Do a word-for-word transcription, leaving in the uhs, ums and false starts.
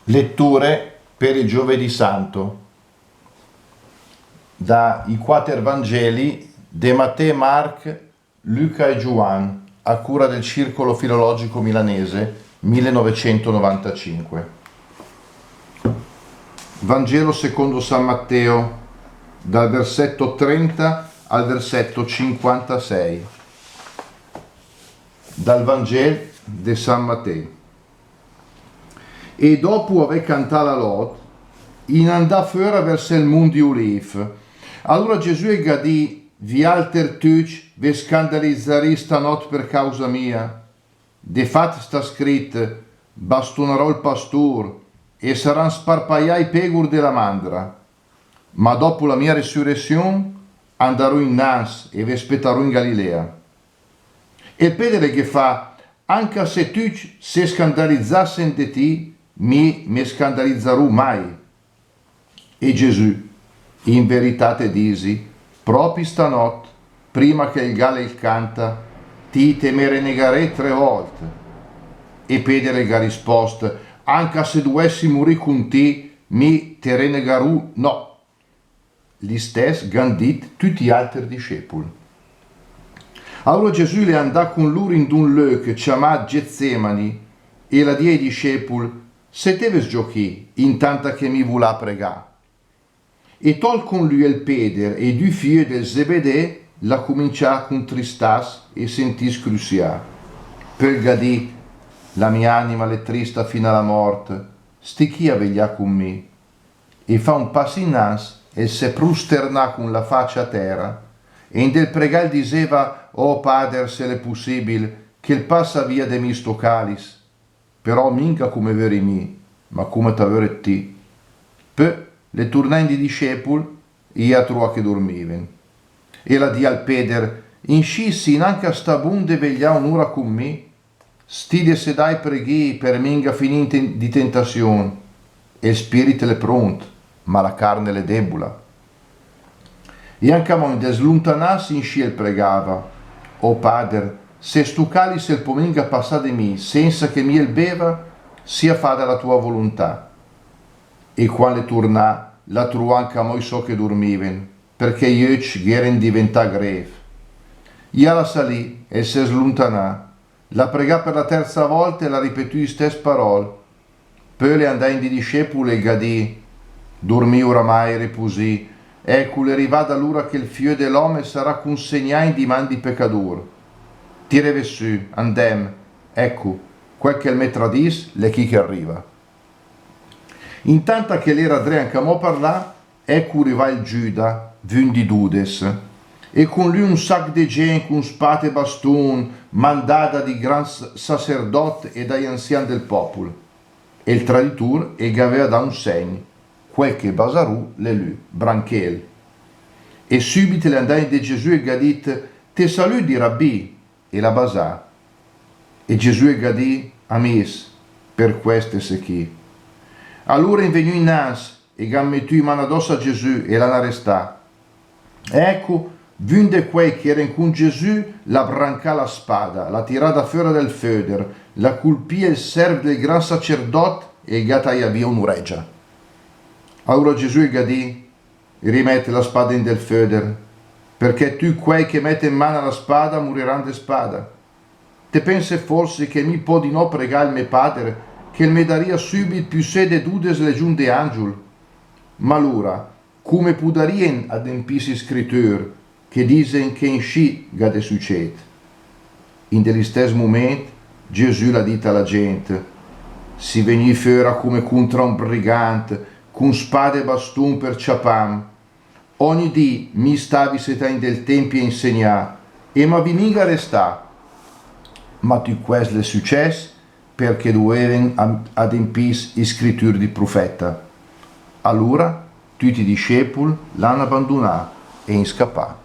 Letture per il Giovedì Santo da i quater Vangeli de Matè, Marc, Luca e Giuan, a cura del Circolo Filologico Milanese, millenovecentonovantacinque. Vangelo secondo San Matteo, dal versetto trenta al versetto cinquantasei. Dal Vangel de San Matteo. E dopo avè cantà la lod, in andà föra vers el Munt di Ulìv. Alura Gesù el gh'à dì: Vialter tücc ve scandalizarì stanot per causa mia. De fat sta scrit: Bastunarò il pastur e saran sparpaià i pegur de la mandra. Ma dopo la mia resurrezion andarò innans e ve spetarò in Galilea. E Peder el ghe fa: Anca se tücc se scandalizassen de ti, mi me scandalizarò mai. E Gesù: In verità te disi, propi stanot, prima che il gal el canta, ti te me renegarè tre volt. E Peder el gh'à rispost: Anca se duvessi murì cun ti, mi te renegarò no. L'istess gh'han dit tücc i alter discepul. Alura Gesù l'è andà cun lur in d'un löch ciamà Getsemani e l'à dì ai discepul: Seteves giò chì, intanta che mi vu là a pregà. E tolt cun lü el Peder e i dü fiö del Zebedè, l'à cumincià a cuntristass e sentiss crusià. Pö el gh'à dì: La mia anima l'è trista fin a la mort, stì chì a veglià cun mi. E fà un pass innans, el s'è prusternà cun la facia a tera, e in del pregà el diseva: O Pader, se l'è pussibil, che el passa via de mi sto caliss, però minga cume vöri mi, ma cume ta vöret ti. Pö l'è turnà in di discepul e i à truà che durmiven. E l'à dì al Peder: Inscì sì nanca stà bun de veglià un'ura cun mi? Stì de sedà e preghì per minga finì in ten-, di tentazion. El spirit l'è prunt, ma la carn l'è debula. E anca amò in del sluntanass inscì el pregava: O Pader, se stu caliss el pò minga passà de mi senza che mi el beva, sia fada la tua vuluntà. E quand l'è turnà, l'à truà anca amò i so che durmiven, perché i öcc gh'eren diventà grev. I à lassà lì e el s'è sluntanà. L'à pregà per la terza volta e l'à ripetü i stess parol. Pö l'è andà in di discepul e el gh'à dì: Durmì uramai, ripusì, ecu, l'è rivada l'ura che el fiö de l'om el sarà cunsegnà in di man di pecadur. Tireves sü, andem, ecu, quel che el me tradiss l'è chì che el riva. Intanta che l'era dré anca amò parlà, ecu rivà el Giuda, vün di dudes, e cun lü un sach de gent cun spad e bastun, mandada di gran s-, sacerdot e dai anzian del popul. E el traditur el gh'aveva dà un segn: quel che basarù l'è lü, branchel. E sübit l'è andà in de Gesù e el gh'à dit: Te salüdi, Rabbì, e l'à basà. E Gesù el gh'à dì: Amis, per quest se chì. Alura in vegnü innans e gh'han metü i man adoss a Gesù e l'han arestà. Ecu, vün de quei che eren cun Gesù l'à brancà la spada, l'à tirada föra del föder, l'à culpì el serv del gran sacerdot e el gh'à taià via un'uregia. Alura Gesù el gh'à dì: Rimet la spada in del föder, perché tücc quei che meten man a la spada muriran de spada. Te penset forsi che mi pò dinò pregà el me Pader, che el me daria sübit püssé de dudes legiun de angiul? Ma alura, cume pudarien adempiss i scritür, che disen che inscì gh'ha de süced? In de listess mument Gesù l'ha dit a la gent: Si vegnì föra cume cuntra un brigant, cun spada e bastun per ciapam. Ogni dì mi stavi setà in del tempi a insegnà, e m'avi minga arestà. Ma tüt quest l'è sücess perché dueven am-, adempiss i scritür di prufeta. Alura tücc i discepul l'han abandunà e hin scapà.